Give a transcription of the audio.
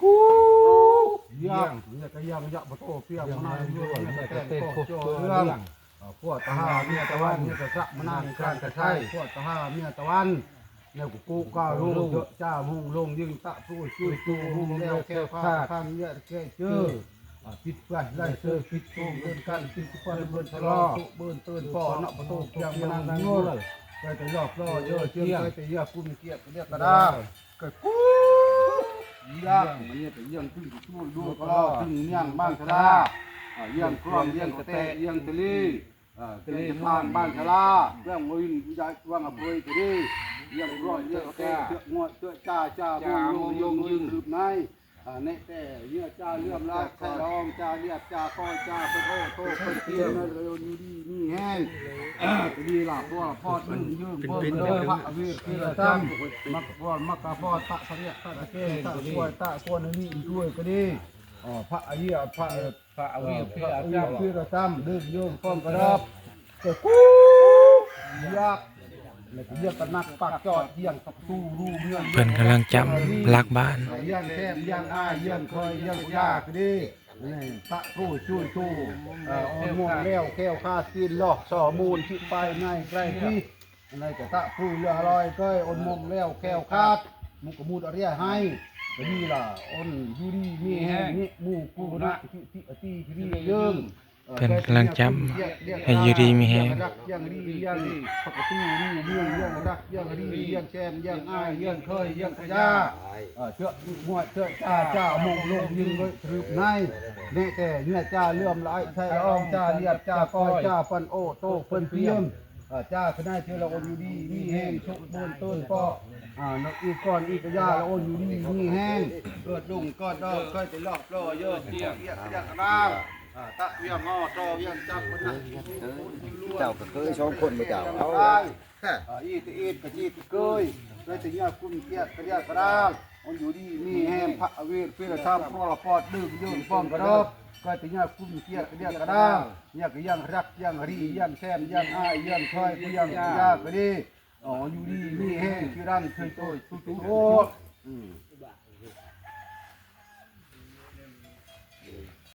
ກູ ຍາງ ຍາກະຍັງ ຍະບະໂຕ ປຽງ ມະນາ ຍວນ ຍາກະແຕງ ໂຕ ໂຈ ເລື່ອງ ພວກຕະຫາ ເມຍຕະວັນ ເມຍຕະສະ ມະນາ ການກະໄຊ ພວກຕະຫາ ເມຍຕະວັນ ແນວກູ ກາລຸງ ເຈາະຈາ ຮຸງລົງ ຍິງຕະ ໂຕ ຈຸຍ ຕູ ຮຸງແລ້ວ ແກ້ວ ຄາ ຄັນ ເຍ ແກ້ ເຈີ ອ່າ ປິດໄປ ໄລ່ເຊີ ປິດໂຕ ເບິ່ນກັນ ປິດຄວັນ ເບິ່ນຊະລໍ ເບິ່ນເຕີນ ປໍ ນະ ປະຕູ ພຽງ ມະນາ ຍວນ ໄປແຕ່ລອບລໍ ເຢີ ຈຽງ ໄປແຕ່ເຍ ກຸມ ກຽກ ກະເດຍ ກະດາ ກະກູ ຍາງ ມັນເຍ ກະຍັງ ຕຶງ ຕູ ດູ ກະລໍ ຕຶງ ຍາງ ບາງສະດາ ອ່າ ຍາງ ກລອງ ຍາງ ກະແຕ ຍາງ ຕະລີ ອ່າ ເຈຍ ຈະພາງ ບາງສະລາ ເລື່ອງ ໂອຍ ຍາຍ ວັງ ອະເພຍ ກະດີ ຍາງ ກລອງ ຍາງ ກະແຕ ເຈຍ ງວດ ເຈຍ ຈາ ຈາ ໂມງ ໂມງ ຍືນ ຍືນ ຄືບໃນ ອ່າ ແນະແຕ່ເຍ ຈາເລື່ອມລາຍ ໃສ່ລອງ ຈາລຽບ ຈາຄອຍ ຈາເພິ່ນໂອໂຕ ເພິ່ນເຕີມ ຢູ່ດີມີແຮງ ກະດີລາບ ຕົວລະພອດ ຍືນ ຍືນ ເພິ່ນເດີ ພະອາວິດ ເທລະທຳ ມັກພອນ ມັກກະພອດ ຕະພະເຣຍ ຕະກະເກ ຕະຄວຍ ຕະຄວນ ນີ້ ດ້ວຍ ກະດີ ເອີ ພະອາເຮຍ ພະ ພະອາວິດ ເອີ ເພລະທຳ ເພລະທຳ ເດີນໂຍມ ຄອງກະດັບ ກະກູ ຍາກ ແລ້ວກະເຍກະນັກ ປາກຈອດ ຢຽງປະຕູ ຮູເຮືອນ ເພິ່ນກຳລັງຈຳຫຼັກບ້ານ ຢຽງແຄມ ຢຽງອາຍ ຢຽງເຄີຍ ຢຽງພະຍາກະດີ ນີ້ ຕະໂຕ ຈຸຍໂຕ ເອີ ອ່ອນມ່ວງແລ້ວ ແຂ້ວຄາດ ຕີນລອກ ສໍມູນ ຊິໄປໃນໄກທີ່ ອັນໃດກະຕະພູເຫຼືອລອຍເກີຍ ອ່ອນມົມແລ້ວແຂ້ວຄາດ ມຸກກະມູດອະເຣຍໄຮ ກະດີລະ ອ່ອນຢູ່ດີມີແຮງ ນິໝູກູນະ ທິຕິອະຕີ ທີ່ດີເຢິງ ເອີ ເພິ່ນກຳລັງຈຳໃຫ້ຢູ່ດີມີແຮງ ຮັກຢ່າງດີ ຢ່າງດີ ປະກະຕູ ມີເມືອງ ຢ່າງຮັກ ຢ່າງດີ ຢ່າງແຊມ ຢ່າງອາຍ ຢ່າງເຄີຍ ຢ່າງພະຍາ ເອີ ເຈາະໝວດ ເຈາະຈາ ຈາມົງລົງ ຍິງເລີຍ ຖືບໃນ ແນະແຕ່ເຫື່ອ ຈາເຫຼືອມຫຼາຍ ໄຊລະອອງ ຈາລຽບ ຈາກອຍ ຈາຟັນໂອ ໂຕເພິ່ນພຽມ ເອີ ຈາຄະນາເຈລະ ອ່ອນຢູ່ດີມີແຮງ ສຸກບຸນເຕີນເປາະ ອ່າ ນກອີກອນອີກະຍາລະ ອ່ອນຢູ່ດີມີແຮງ ເກີດລຸງກອນດອກ ເຄີຍໄປລອກລໍເຢີ ຈຽງ ວຽກ ວຽກກະນາງ ອ່າ ຕະວຽງຫໍ່ ຕໍ່ວຽງຈັບ ເຈົ້າກະເຄີຍສອງຄົນບໍ່ເຈົ້າ ເອົາ ອ່າ ອີຕະອີດກະຈີດກະເກີຍ ເຄີຍແຕ່ຍາກຸມກຽດກະດຽກະດາງ ອ່ອນຢູ່ດີມີແຮງ ພະອາວິດ ເພລະທຳ ໂພລະພອດ ດື່ມຍົນ ປ້ອງກະດອກ ເຄີຍແຕ່ຍາກຸມກຽດກະດຽກະດາງ ຍາກະຍັງຮັກ ຍັງລີ ຍັງແຊມ ຍັງອາຍ ຍັງເຄີຍ ພະຍັງພະຍາກະດີ ອໍ ຢູ່ດີມີແຮງ ຊິດັນ ເຄີຍໂຕຍ ສຸດໂຕ ອືມ